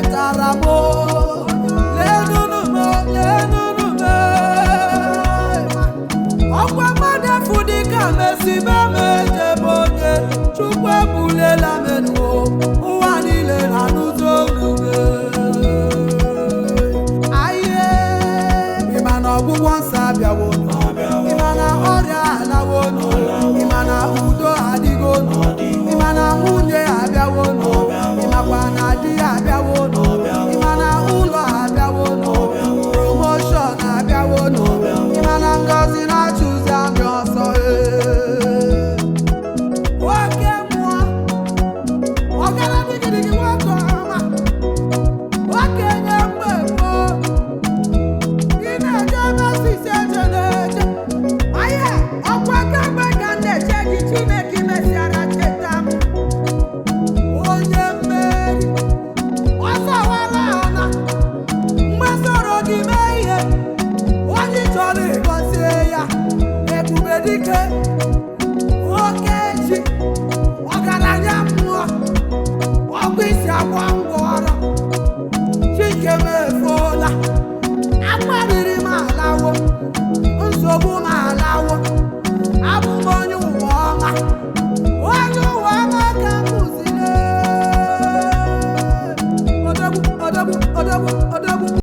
chetara m o. Lenụnụ m, lenụnụ m. Ọkwa mmadụ efu dịka mesibe m ejebe onye Chukwu ebulela m enu o. Ụwa niile na-anụzi olu m. Aye, ị ma na ọgwụgwọ nsọ abịawo, ị ma na ọrịa alawo, ị ma na udo adịgo, ị ma na nwunye abịawo, ị makwa na di abịawo, ị ma na ụlọ abịawo, promotion abịawo, ị ma na ngọzi na-achụzi amị ọsọ ee. Nwoke mmụọ, ọgara digidigi, nwoke ọma, okenye mgbe gboo, ị na-eje ebe sisi eje na-eje. Aye, ọkwa kemgbe ka m na-eche gị, Chineke mesịara cheta m. Onye mmeri, ọsọwara ana mgbe soro gị mee ihe onye chọrọ ịgọzie ya. Ebube dike, oke chi, ọgaranya mmụọ, ọkụ isi agwa ngwọrọ, chike m efuola, akparịrị m alawo, nsogbu m alawo, abụ